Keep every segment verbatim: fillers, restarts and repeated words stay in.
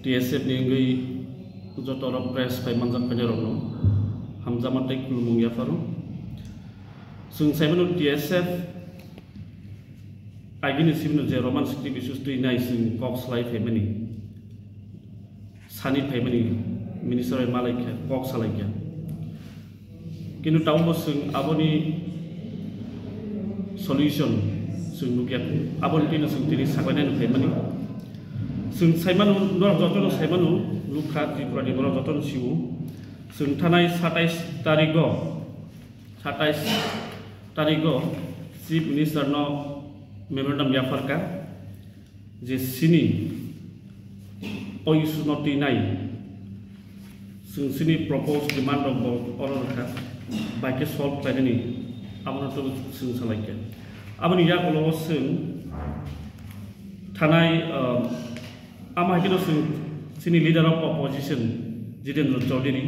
T S F ni wngwi joto rok press phai manjak phainairokno hamjakma tei khulumung yapharo. Chwng saimano T S F agini sibino je Roman script issues twi nai chwng kok salai phaimani, sani phaimani minister bai malaikha, kok salaikha. Kintu tabukbo chwng aboni solution chwng nukya. Aboni twino chwng tini saklainani phaimani. Chwng saimano, norok jotono saimano, nukha Tripura ni borok jotono siwo. Chwng thanai satais tarigo, satais tarigo Chief Minister no memorandum yapharkha. Je sini o issue no twi nai, chwng sini proposed demand rok bo oro rwkha, bai khe solve khlainani abono to chwng salaikha. Aboni yagulo o chwng thanai, um, ama haikhe no chwng sini leader of opposition Jitendra Chaudhary,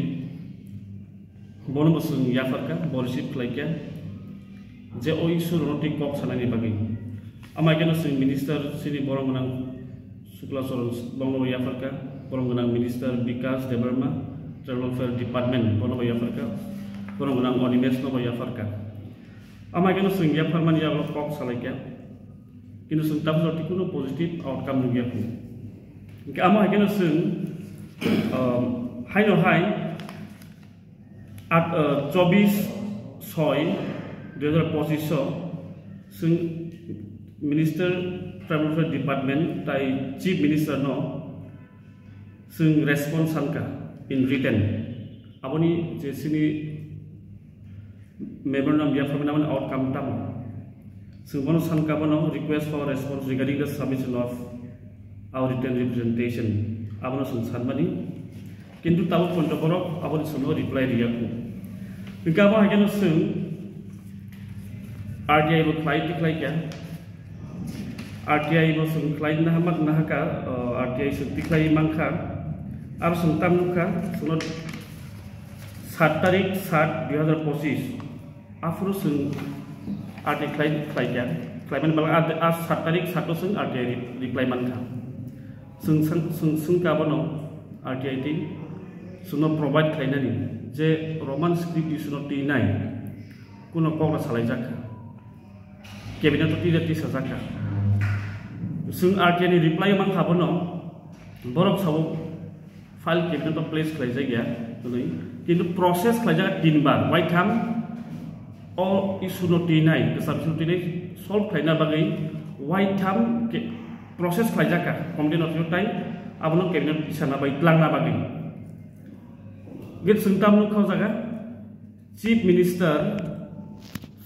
bono bo chwng yapharkha, bo receive khlaikha, je o issue rokno twi kok sanani bagwi. Ama haikhe no chwng minister sini borom gwnang Shukla Charan bono bo yapharkha, borom gwnang minister Bikash Debbarma, Tribal Welfare Department bono bo yapharkha, borom gwnang Animesh no bo yapharkha. Ama haikhe no chwng yapharmani yagulo kok salaikha, kintu chwng tabuk jora twi kunu positive outcome nukya kho. Hinkhe ama haikhe no chwng, um, haino hai At, uh, chobbish soi dui hazar pochisho chwng Minister Tribal Welfare Department tai Chief Minister no chwng response sankha in written. Aboni je sini memorandum yapharmani aboni outcome tamo? Chwng bono sankha, bono request for response regarding the submission of our written representation, abono chwng sanmani. Kintu tabuk poito borok aboni chwngno reply riyakho. Hinkhe abo haikhe no chwng R T I bo khlai tikhlai kha. R T I bo chwng khlai nahama nahakha, uh, R T I chwng tikhlai mankha. Aro chwng tam nukha, chwngno sat tarik sat dui hazar pochis. Aphuru chwng R T I khlai, khlai kha, khlaimani bagwi a, a sat tarik sat o chwng R T I re-, reply mankha. Chwng sang-, chwng swngkha bono R T I twi chwngno provide khlainani je Roman script issue no twi nai kuno kokra salaijakha. Cabinet o twi twi sajakha. Chwng R T I ni reply mankha bono, borok sabo file cabinet o place khlaijak ya hwnwi, kintu process khlaijak tinbar, waitham o issue no twi nai, kwcham issue no twi nai solve khlaina bagwi waitham ke-, process khlaijak kha committee no tei abono cabinet tisana bai tlangna bagwi. Git chwng tam nukha o jaga. Chief Minister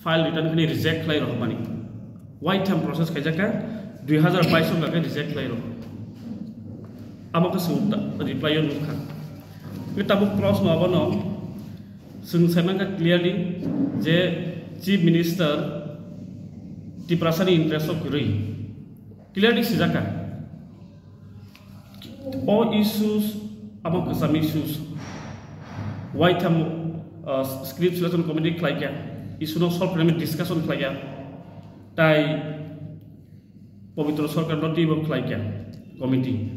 file return khe reject khlai rwmani. Waitham process khaijak kha, dui hazar bais wngkha khe reject khlai rw. Amo khe chwng ta-, reply o nukha. Khe tabuk proshno abono chwng saimankha clearly je Chief Minister Tiprasani interest o kwrwi. Clearly sijak kha. O issues, abo kwcham issues. Waitham, uh, script selection committee khlai kha, issue no solve khlaimani discussion khlai kha, tai Pabitra Sarkar no twibo khlai kha committee.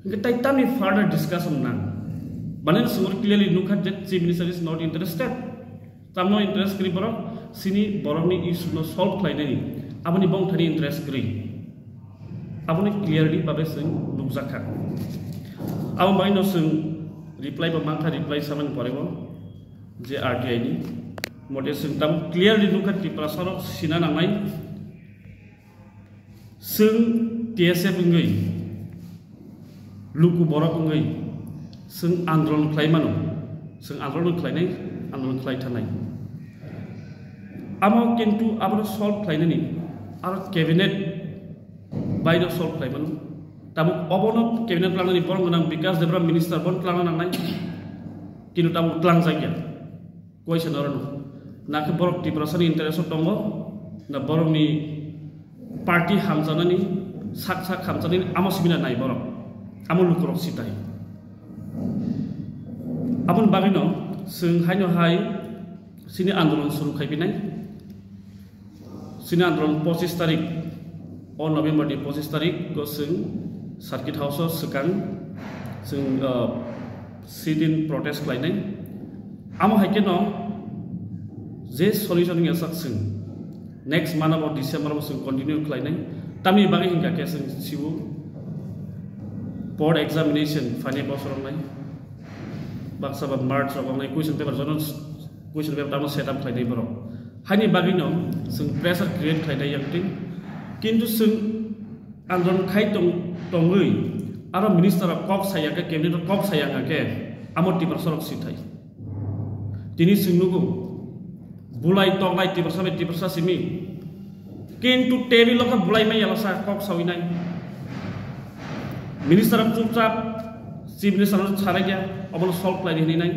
Hinkhe tai tamni further discussion nang? Mane chwng clearly nukha that Chief Minister is not interested. Tamno interest kwrwi borok, sini borokni issue no solve khlainani, aboni bongthani interest kwrwi. Aboni clearly babe chwng nukjakha. Abo baino chwng reply bo mankha, reply samani porebo je R T I ni. Mote chwng tamo clearly nukha Tiprasa rok sina nangnai. Chwng T S F wngwi, luku borok wngwi, chwng andolon khlai mano, chwng andolon khlainai, andolon khlai thanai. Amo kintu abono solve khlainani, aro cabinet baino solve khlai mano. Tabuk obono cabinet tlangnani borok gwnang Bikash Debra minister bono tlangna nangnai, kintu tabuk tlangjak ya. Koi se norok no. Na khe borok Tiprasani interest o tongo, na borokni party hamjaknani, sak sak hamjaknani amo sibina nai borok. Amo lukurok sitai. Aboni bagwino chwng haino hai sini andolon suru khai pinai. Sini andolon pochis tarik, o November ni pochis tarik o chwng Circuit House o swkang chwng, uh, sit-in protest khlainai. Amo hai kheno je solution wngya sak chwng next month abo December abo chwng continue khlainai. Tamni bagwi hwnkha khe chwng sibo board examination phainai bosor wngnai. Baksa ba March rok wngnai question paper jono question paper tamo set up khlainai borok. Haini bagwino chwng pressure create khlainai yang twi. Kintu chwng andolon khai tong-, tongwi aro minister rok kok saya khe, cabinet rok kok saya wngkha khe amo Tiprasa rok sithai. Tini chwng nugo bulai toknai Tiprasa bai Tiprasa simi. Kintu table o khe bulai mai yala sa kok sawi nai. Minister rok chupchap chief minister rok sarai ya obono solve khlai di hinwi nai.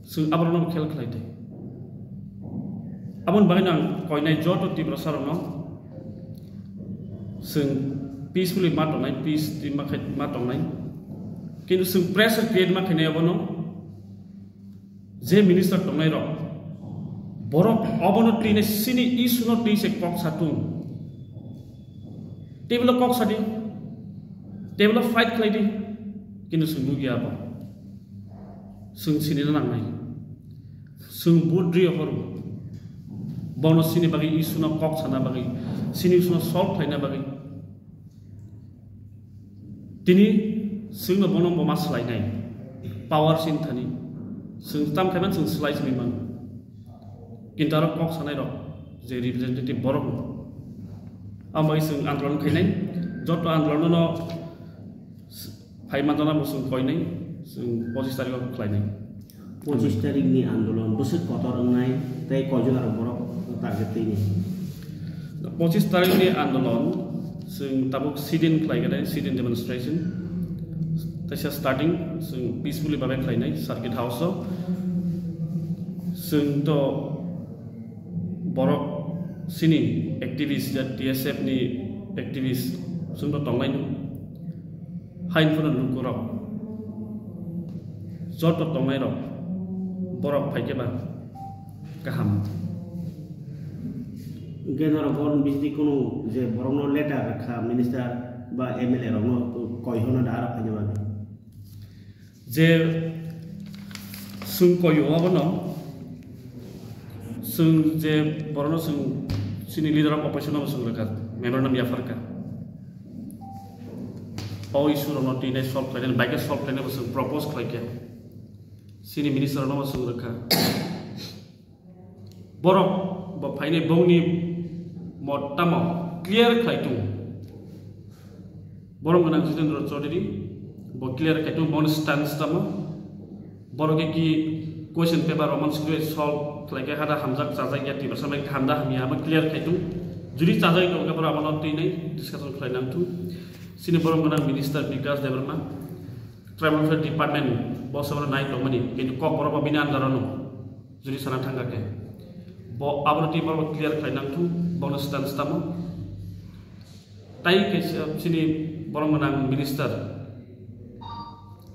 Chwng aborokno khel khlai di. Aboni bagwino ang koinai joto Tiprasa rokno chwng peacefully ma tongnai, peace twi ma khai-, ma tongnai. Kintu chwng pressure create ma khainai abono je minister tongnai rok borok obono twi nai sini issue no twi se kok sa tung. Table o kok sadi, table o fight khlai di, kintu chwng nukya abo. Chwng sini na nangnai. Chwng budri horo. Bono sini bagwi issue no kok sana bagwi, sini issue no solve khlaina bagwi. Tini chwngno bono bo ma swlainai. Power sin thani. Chwng tam khaiman chwng swlai simi man. Kintu aro kok sanai rok je representative borok no. Ambai chwng andolon khainai, joto andolon no phai manjana bo chwng koinai, chwng pochis tarikh o khlainai. Pochis tarikh ni andolon bwswk kotor wngnai tei koijon aro borok target twi ni? Pochis tarikh ni andolon chwng tabuk sit-in khlai khe, sit-in demonstration. Teisa starting chwng peacefully babe khlainai circuit house o. Chwng to borok sini activist, ya T S F ni activist, chwng to tonglaino. Hain phano lukurok joto tongnairok borok phaikhe ba kaham. Hwnkhe norok bohrokni bisingtwi kunu je borokno letter rwkha minister ba M L A rokno koi hono da aro phaina bagwi? Je chwng koyo abono, chwng je borokno chwng chini leader of opposition no chwng rwkha, memorandum yapharkha. O issue rokno twi nai solve khlainani, bai khe solve khlainai bo chwng propose khlaikha. Chini minister rokno bo chwng rwkha. Borok bo phainai bongni mot tamo clear khlai tung. Borok gwnang Jitendra Chaudhary bo clear khlai tung, boni stance tamo. Borok ki question paper rok man sikhe solve khlai khe hada hamjak chajak ya twi bwsa bai handa hamya abo clear khlai tung. Judi chajak tong khe borok abono twi nai discussion khlai nang tung. Chini borok gwnang minister Bikash Debbarma, tribal welfare department bo sobo nai tongmani, kintu kok borok bo bini under o no. Judi sana thangkha khe, bo abono twi borok clear khlai nang thung, bono stance tamo. Tai khe chini borok gwnang minister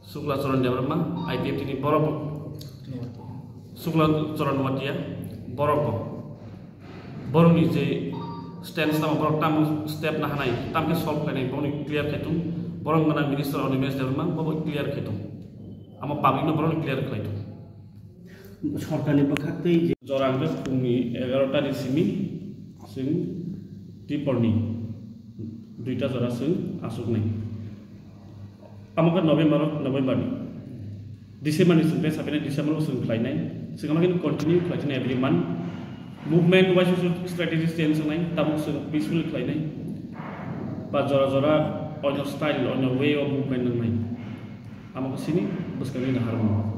Shukla Charan Debbarma, I P F T ni borok bo, Shukla Charan Noatia, borok bo, borokni je stance tamo, borok tamo step na hanai, tam khe solve khlainai, borokni clear khai thung, borok gwnang minister Animesh Debbarma, bo bo clear khai thung, amo public no borokno clear khlai thung. Sorkarni bwkhaktwi je jora hwnkhe phungni egarota ni simi chwng triporni duita jora chwng achuknai. Amo khe November, November ni. December ni chwng tei sapinai December o chwng khlainai. Chwng amo khe continue khlai thani every month. Movement wise strategy change wngnai, tabuk chwng peaceful khlainai. Ba jora jora onyo style, onyo way of movement wngnai. Amo khe sini bwskangni naharmung.